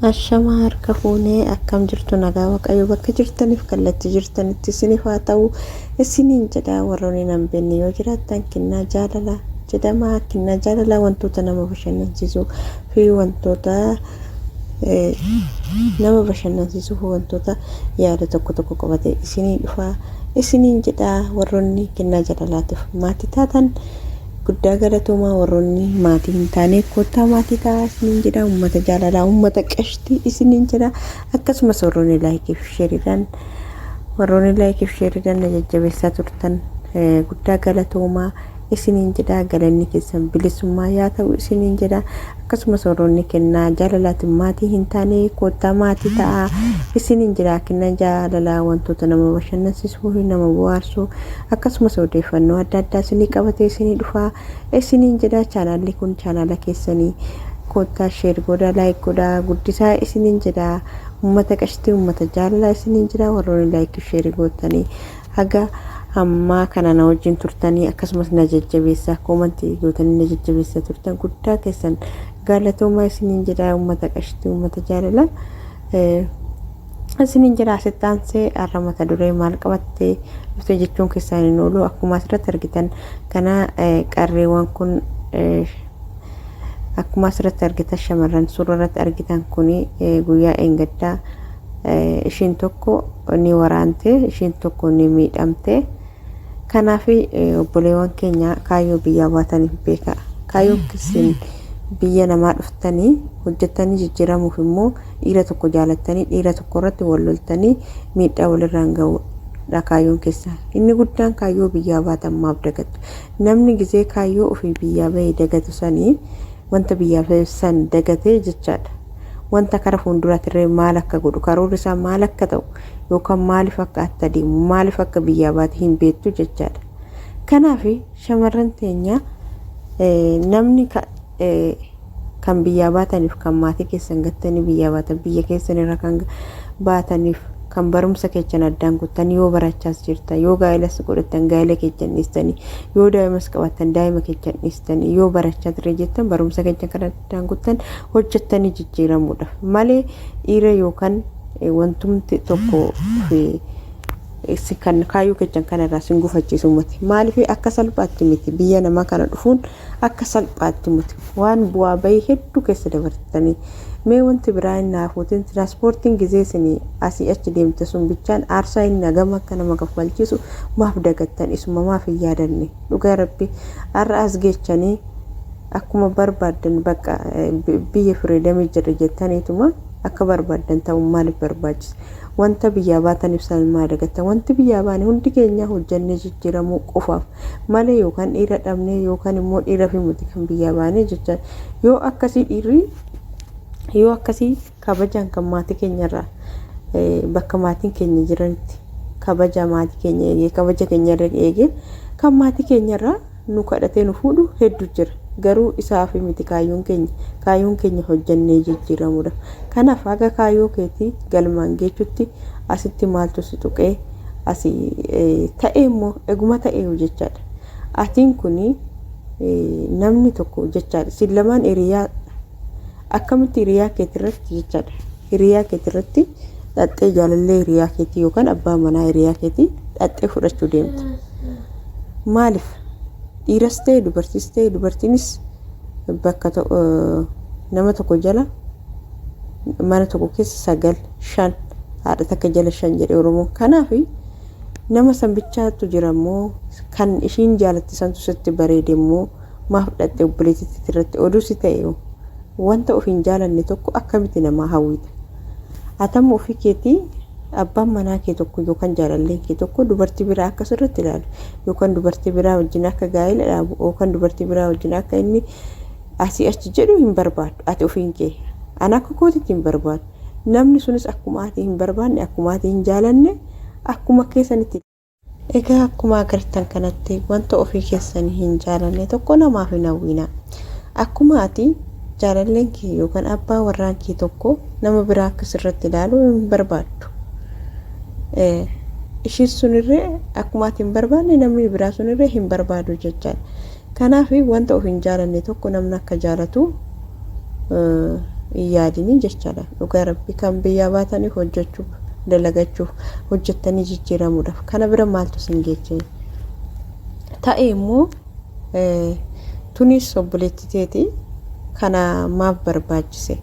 Ashamaa harka fuunee akkam jirtu? Nagaa Waaqayyo bakka jirtaniif kallattii jirtanitti isiniif haa ta'u isiniin jedha. Warroonni nan beekne yoo jiraattan, Kennaa Jaalalaa jedhama. Kennaa Jaalalaa wantoota nama bashannansiisuu fi wantoota nama bashannansiisuuf wantoota yaada tokko tokko qabate isinii dhufa isiniin jedha. Warroonni Kennaa Jaalalaatiif maatii taatan guddaa galatoomaa. Warroonni maatii hin taane kottaa maatii ta'aa isiniin jedha. Uummata jaalalaa, uummata qashtii isiniin jedha. Akkasumas warroonni like fi shareiidhaan na jajjabeessaa turtan guddaa galatoomaa isiniin jedha. Galanni keessan bilisummaa yaa ta'u isiniin jedha. Akkasumas warroonni Kennaa Jaalalaatiin maatii hin taane kottaa maatii ta'aa isiniin jedha. Kennaa Jaalalaa wantoota nama bashannansiisuu fi nama bohaarsuu, akkasumas odeeffannoo adda addaa isinii qabatee isinii dhufaa isiniin jedha. Chaanaalli kun chaanaala keessanii, kottaa share godhaa, like godhaa, guddisaa isiniin jedha. Uummata qashtii, uummata jaalalaa isiniin jedha. Warroonni like, share gootanii haga ammaa kana na wajjin turtanii, akkasumas na jajjabeessaa, comment gootanii na jajjabeessaa turtan, guddaa keessan galatoomaa isiniin jedha. Uummata qashtii, uummata jaalalaa isiniin jedha. Asitti aansee har'a mata duree maal qabattee dhufte jechuun keessaan hin oolu. Akkuma asirratti argitan kana, qarreewwan kun, akkuma asirratti argitan, shamarran suura irratti argitan kun guyyaa eengaddaa ishiin tokko ni waraante, ishiin tokko ni miidhamte. Kanaaf obboleewwan keenya, kaayyoo biyyaa baataniif beeka. Kaayyoon isin biyya namaa dhuftanii hojjettanii jijjiiramuuf immoo dhiira tokko jaalattanii, dhiira tokko irratti wal loltanii miidhaa walirraan ga'uudha kaayyoon keessa. Inni guddaan kaayyoo biyyaa baatan maaf dagattu? Namni gizee kaayyoo ofii biyyaa bahee dagatu sanii wanta biyyaa bahe san dagatee jechaadha. Wanta kara fuulduraatti maal akka godhu, karoorri isaa maal akka ta'u, yookaan maaliif akka itti adeemu, maaliif akka biyyaa baate hin beektu jechaadha. Kanaaf shamarran teenya, namni kan biyyaa baataniif, kan maatii keessan gattanii biyyaa baatan, biyya keessan irra kan baataniif, kan barumsa keessan addaan kuttanii, yoo barachaas jirtan, yoo gaa'ilas godhattan gaa'ila keessan dhiistanii, yoo daa'imas qabattan daa'ima keessan dhiistanii, yoo barachaa ture jettan barumsa keessan kan addaan kuttan hojjettanii jijjiiramuudhaaf malee dhiira yookaan wantumti tokko kan kaayyoo keessan kanarraa sin gufachiisu miti. Maaliif? Akka salphaatti miti. Biyya namaa kana dhufuun akka salphaatti miti. Waan bu'aa bahii hedduu keessa dabartanii, mee wanti biraa hin naafuutiin, tiraanspoortiin gizee isin asii achi deemte sun bichaan aarsaa inni hagam akka nama kaffalchiisu maaf dagattan? Isuma maaf hin yaadanne? Dhugaa Rabbi, har'a as geechanii akkuma barbaaddan bakka biyya freedom jirre jettaniituma akka barbaaddan ta'uun maaliif barbaachisa? Wanta biyyaa baatan ibsan maal dagattan? Wanti biyyaa baane hundi keenya hojjannee jijjiiramuu qofaaf malee yookaan dhiira dhabnee yookaan immoo dhiira fi miti kan biyyaa baane jecha. Yoo akkasii dhiirri, yoo akkasii kabajaan kan maatii keenyarraa, bakka maatiin keenya jiranitti kabaja maatii keenya eegee, kabaja keenya eegee, kan maatii keenyarraa nu kadhatee nu fuudhu hedduu jira. Garuu isaaf miti kaayyoon keenya. Kaayyoon keenya hojjannee jijjiiramuudha. Kanaaf haga kaayyoo keetii galmaan geechutti asitti maaltu si tuqee asii ta'ee immoo eguma ta'ee jechaadha. Atiin kuni namni tokko jechaadha. Isin lamaan hiriyaa, akkamitti hiriyaa keetirratti jechaadha. Hiriyaa keetirratti dhaxxee jaalallee hiriyaa keetii yookaan abbaa manaa hiriyaa keetii dhaxxee fudhachuu deemta? Maaliif? Dhiiras ta'e dubartiis ta'e, dubartiinis bakka nama tokko jala mana tokko keessa sagal, shan, haadha takka jala shan jedhe Oromoon. Kanaaf nama san bichaatu jira immoo kan ishiin jaalatti santu sitti bareede immoo maaf dhaxxe obboleettitti irratti? Oduu si ta'e, wanta ofiin jaalanne tokko akkamitti namaa hawwita? Atamma ofii keetii abbaan manaa kee tokko yookaan jaalalleen kee tokko dubartii biraa akka sirratti ilaalu, yookaan dubartii biraa wajjin akka gaa'ela dhaabu, yookaan dubartii biraa wajjin akka inni asii achi jedhu hin barbaaddu. Ati ofiin kee ana akka kootitti hin barbaadu. Namni sunis akkuma ati hin barbaanne, akkuma ati hin jaalanne, akkuma keessanitti. Egaa akkuma agartan kanatti, wanta ofii keessanii hin jaalanne tokko namaaf hin hawwina. Akkuma ati jaalalleen kee yookaan abbaa warraan kee tokko nama biraa akka sirratti ilaalu hin barbaaddu. Ishiin sunirree akkuma ati hin barbaanne namni biraa sunirree hin barbaadu jechaadha. Kanaaf wanta of hin jaalanne tokko namni akka jaalatu hin yaadinii jechaadha. Dhugaa Rabbi kan biyyaa baataniif hojjechuuf, dalagachuuf, hojjettanii jijjiiramuudhaaf. Kana bira maaltu isin geeche? Ta'e immoo tunis obboleettii teeti, kana maaf barbaachise?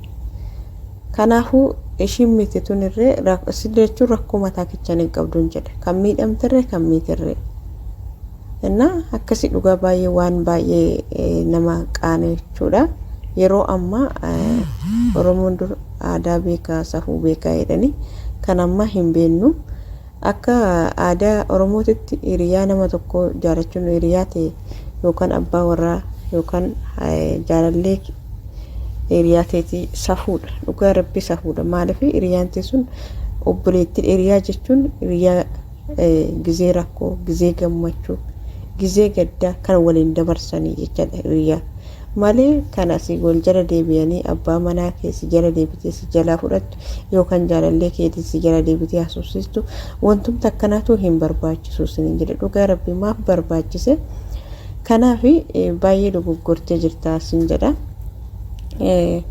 Kanaafuu ishiin miti tunirree si jechuun rakkoo mataa kichan hin qabduun jedha. Kan miidhamtirree kan miitirree. Innaa akkasi dhugaa baay'ee waan baay'ee nama qaanechuudha. Yeroo ammaa Oromoon dur aadaa beekaa, safuu beekaa jedhanii, kan ammaa hin beennu. Akka aadaa Oromootitti hiriyaa nama tokko jaalachuun, hiriyaa ta'e yookaan abbaa warraa yookaan jaalallee hiriyaa ta'eeti, safuudha. Dhugaa Rabbi safuudha. Maaliif hiriyaan ta'e sun obboleettii, hiriyaa jechuun hiriyaa gizee rakkoo, gizee gammachuu, gizee gaddaa kan waliin dabarsanii jechaadha hiriyaa. Malee kan asii wal jala deebi'anii abbaa manaa kee si jala deebitee si jalaa fudhattu yookaan jaalallee keetii si jala deebitee haasofsiistu, wantumti akkanaatu hin barbaachisu isiniin jedhe. Dhugaa Rabbi maaf barbaachise? Kanaaf baay'ee dogoggortee jirta sin jedha.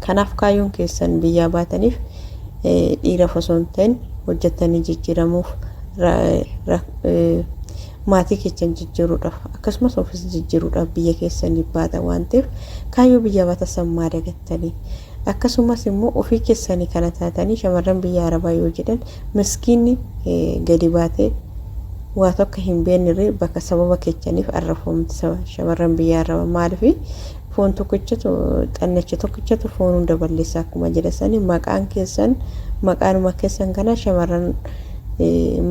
Kanaaf kaayyoon keessan biyyaa baataniif dhiiraaf osoo hin ta'in hojjettanii jijjiiramuuf, maatii keessan jijjiiruudhaaf, akkasumas ofis jijjiiruudhaaf biyya keessanii baata waan ta'eef, kaayyoo biyya baata sammaa dagattanii, akkasumas immoo ofii keessanii kana taatanii, shamarran biyya arabaa yoo jedhan miskiinni gadi baatee waa tokko hin beeknerree bakka sababa keessaniif arrafamti shamarran biyya arabaa. Maaliif foon tokkichatu, xannacha tokkichatu foon hunda balleessa akkuma jedhasanii, maqaan keessan maqaanuma keessan kana shamarran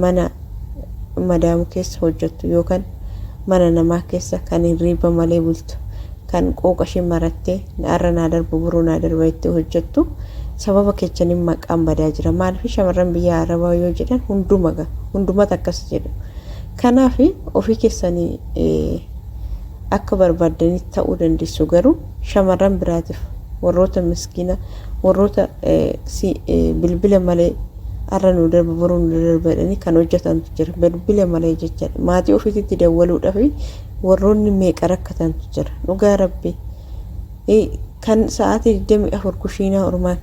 mana madaamu keessa hojjettu yookaan mana namaa keessa kan hirriiba malee bultu, kan qooqa ishee marattee har'a naa darbu, boruu naa darba itti hojjettu, sababa keessaniin maqaan badaa jira. Maaliif shamarran biyya arabaa yoo jedhan hunduma hundumatu akkas jedhu. Kanaaf ofii keessanii akka barbaaddanitti ta'uu dandeessu, garuu shamarran biraatiif, warroota miskiina, warroota bilbila malee har'a nu darba, boruu nu darba jedhanii kan hojjetantu jira. Bilbila malee jechaadha. Maatii ofiitti dawwaluudhaaf warroonni meeqa rakkatantu jira. Dhugaa Rabbi kan sa'aatii 24 kushiinaa ormaa,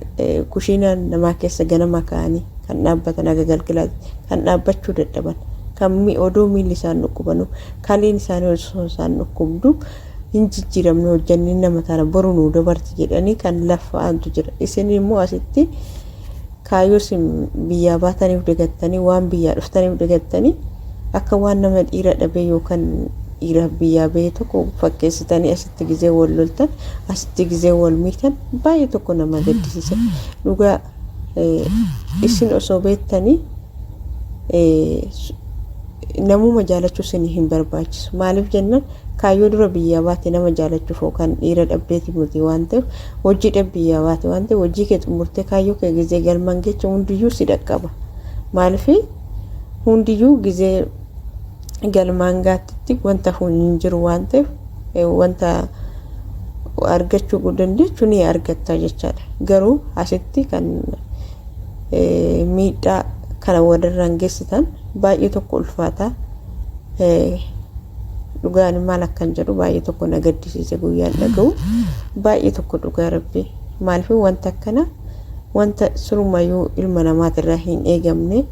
kushiinaa namaa keessa ganama ka'anii kan dhaabbatan, haga galgalaatti kan dhaabbachuu dadhaban, kan odoo miilli isaan dhukkubanu, kaleen isaanii osoo isaan dhukkubdu, hin jijjiiramne, hojjannee nama taana, boru nuu dabarti jedhanii kan laffa'antu jira. Isin immoo asitti kaayyoo isin biyyaa baataniif dagattanii, waan biyyaa dhuftaniif dagattanii, akka waan nama dhiira dhabee yookaan dhiira biyyaa bahee tokko fakkeessitanii asitti gizee wal loltan, asitti gizee wal miitan, baay'ee tokko nama gaddisiisa. Dhugaa isin osoo beektanii namuma jaalachuu isin hin barbaachisu. Maaliif jennaan, kaayyoo dura biyyaa baate nama jaalachuuf yookaan dhiira dhabdeeti miti waan ta'eef, hojii dhab biyyaa baate waan ta'eef, hojii kee xumurtee kaayyoo kee gizee galmaan geecha hundiyyuu si dhaqqaba. Maaliif hundiyyuu gizee galmaan gaattitti wanta hin jiru waan ta'eef, wanta argachuu dandeechu ni argatta jechaadha. Garuu asitti kan miidhaa kana walirraan geessitan baay'ee tokko ulfaata. Dhugaan maal akkan jedhu baay'ee tokko na gaddisiise guyyaan dhaga'u, baay'ee tokko dhugaa Rabbi. Maaliif wanta akkana, wanta sirumayyuu ilma namaatirraa hin eegamne,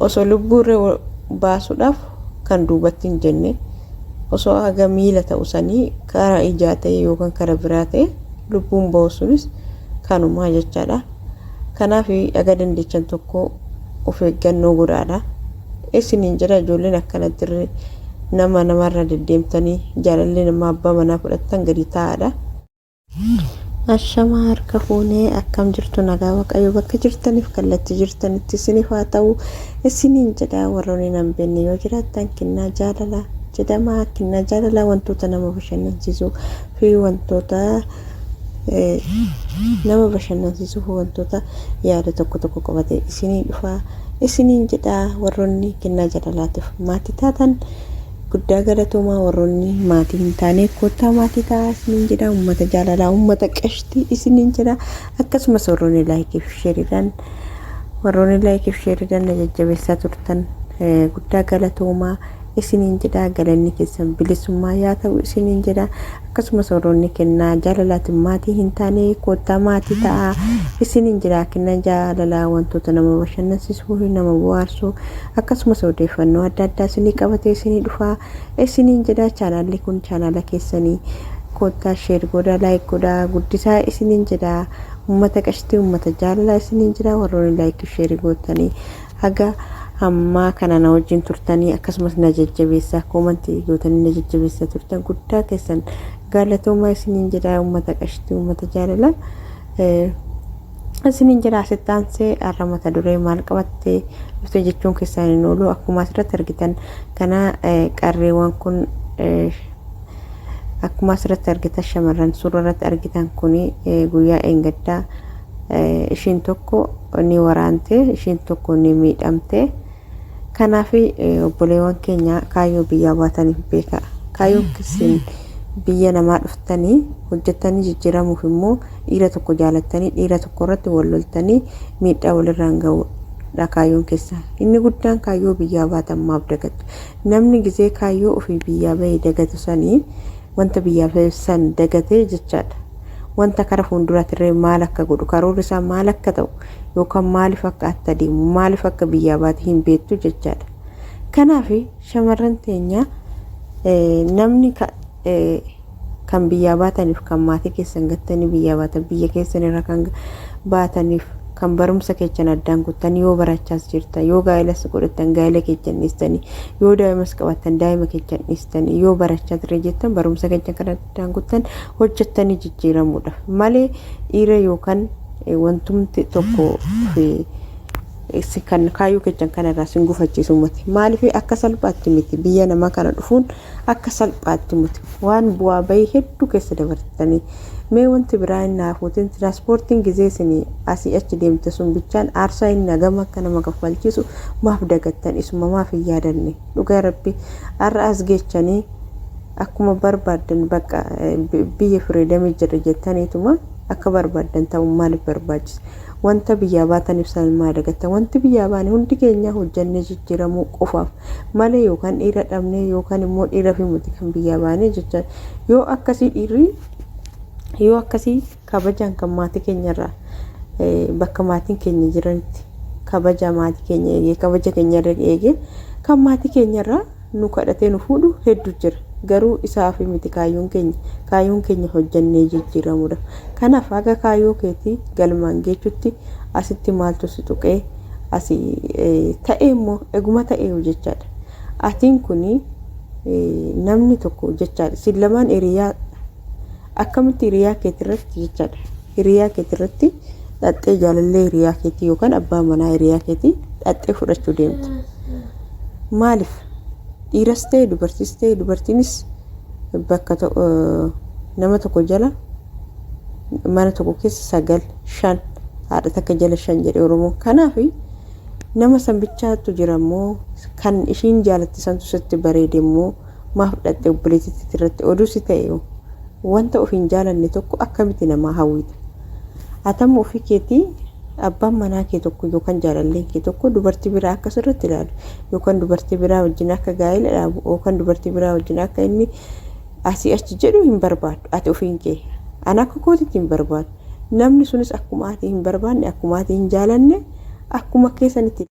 osoo lubbuurra baasuudhaaf kan duubatti hin jenne, osoo haga miila ta'u sanii karaa ijaa ta'e yookaan karaa biraa ta'e lubbuun ba'u sunis kanumaa jechaadha. Kanaaf haga dandeechan tokko of eeggannoo godhaadha. Isiniin jedha, ijoolleen akkanatti nama namarra deddeemtanii jaalallee nama abbaa manaa fudhattan gadi taa'aadha. Ashamaa, harka fuunee, akkam jirtu? Nagaa Waaqayyo bakka jirtaniif kallattii jirtanitti isiniif haa ta'u isiniin jedha. Warroonni nan beekne yoo jiraattan, Kennaa Jaalalaa jedhama. Kennaa Jaalalaa wantoota nama bashannansiisuu fi wantoota nama bashannansiisuuf wantoota yaada tokko tokko qabate isinii dhufa isiniin jedha. Warroonni Kennaa Jaalalaatiif maatii taatan guddaa galatoomaa. Warroonni maatii hin taane kottaa maatii ta'aa isiniin jedha. Uummata jaalalaa, uummata qashtii isiniin jedha. Akkasumas warroonni like fi shareiidhaan na jajjabeessaa turtan guddaa galatoomaa. Isiniin jedha, galanni keessan bilisummaa yaa ta'u isiniin jedha. Akkasumas warroonni kennaa jaalalaatiin maatii hin taane, koottaa maatii ta'a isiniin jedha. Kennaa jaalalaa wantoota nama bashannansiisuu fi nama bohaarsuu, akkasumas odeeffannoo adda addaa isinii qabatee isinii dhufaa isiniin jedha. Chaanaalli kun chaanaala keessanii, koottaa share godhaa, like godhaa, guddisaa isiniin jedha. Uummata qashtii, uummata jaalalaa isiniin jedha. Warroonni like, share gootanii haga ammaa kana na wajjin turtanii, akkasumas na jajjabeessaa comment gootanii na jajjabeessaa turtan, guddaa keessan galatoomaa isiniin jedha. Uummata qashtii, uummata jaalalaa isiniin jedha. Asitti aansee har'a mata duree maal qabattee dhufte jechuun keessaan hin oolu. Akkuma asirratti argitan kana, qarreewwan kun, akkuma asirratti argitan, shamarran suura irratti argitan kun guyyaa eengaddaa ishiin tokko ni waraante, ishiin tokko ni miidhamte. Kanaaf obboleewwan keenya, kaayyoo biyyaa baataniif beeka. Kaayyoon isin biyya namaa dhuftanii hojjettanii jijjiiramuuf immoo dhiira tokko jaalattanii, dhiira tokko irratti wal loltanii miidhaa walirraan ga'uudha kaayyoon keessa. Inni guddaan kaayyoo biyyaa baatan maaf dagattu? Namni gizee kaayyoo ofii biyyaa bahee dagatu sanii wanta biyyaa bahe san dagatee jechaadha. Wanta kara fuulduraatti maal akka godhu, karoorri isaa maal akka ta'u, yookaan maaliif akka atta deemu, maaliif akka biyyaa baate hin beektu jechaadha. Kanaaf shamarran teenya, namni kan biyyaa baataniif, kan maatii keessan gattanii biyyaa baatan, biyya keessan irra kan baataniif, kan barumsa keessan addaan kuttanii yoo barachaas jirtan, yoo gaa'ilas godhattan gaa'ila keessan dhiistanii, yoo daa'imas qabattan daa'ima keessan dhiistanii, yoo barachaa turre jettan barumsa keessan kan addaan kuttan hojjettanii jijjiiramuudhaaf malee dhiira yookaan wantumti tokko kan kaayyoo keessan kanarraa sin gufachiisu miti. Maaliif akka salphaatti miti, biyya namaa kana dhufuun akka salphaatti miti. Waan bu'aa bahii hedduu keessa dabartanii. Mee wanti biraa hin naafuutiin, tiraanspoortiin gizee isin asii achi deemte sun bichaan aarsaa inni hagam akka nama kaffalchiisu maaf dagattan? Isuma maaf hin yaadanne? Dhugaa Rabbi, har'a as geechanii akkuma barbaaddan bakka biyya freedom jirra jettaniituma akka barbaaddan ta'uun maaliif barbaachisa? Wanta biyyaa baataniif san maa dagattan? Wanti biyyaa baane hundi keenya hojjannee jijjiiramuu qofaaf malee yookaan dhiira dhabnee yookaan immoo dhiira fi miti kan biyyaa baane jecha. Yoo akkasii dhiirri, yoo akkasii kabajaan kan maatii keenyarraa, bakka maatiin keenya jiranitti kabaja maatii keenya eegee, kabaja keenya eegee, kan maatii keenyarraa nu kadhatee nu fuudhu hedduu jira. Garuu isaaf miti kaayyoon keenya. Kaayyoon keenya hojjannee jijjiiramuudha. Kanaaf haga kaayyoo keetii galmaan geechutti asitti maaltu si tuqee asii ta'e immoo eguma ta'ee jechaadha. Atiin kuni namni tokko jechaadha. Isin lamaan hiriyaa, akkamitti hiriyaa keetirratti jechaadha. Hiriyaa keetirratti dhaxxee jaalallee hiriyaa keetii yookaan abbaa manaa hiriyaa keetii dhaxxee fudhachuu deemta? Maaliif? Dhiiras ta'e dubartiis ta'e, dubartiinis bakka nama tokko jala mana tokko keessa sagal, shan, haadha takka jala shan jedhe Oromoon. Kanaaf nama san bichaatu jira immoo kan ishiin jaalatti santu sitti bareede immoo maaf dhaxxe obboleettitti irratti oduu si ta'e? Wanta ofiin jaalanne tokko akkamitti namaa hawwita? Atamma ofii keetii abbaan manaa kee tokko yookaan jaalalleen kee tokko dubartii biraa akka sirratti ilaalu, yookaan dubartii biraa wajjin akka gaa'ela dhaabu, yookaan dubartii biraa wajjin akka inni asii achi jedhu hin barbaaddu. Ati ofiin kee ani akka kootitti hin barbaadu. Namni sunis akkuma ati hin barbaanne, akkuma ati hin jaalanne, akkuma keessanitti.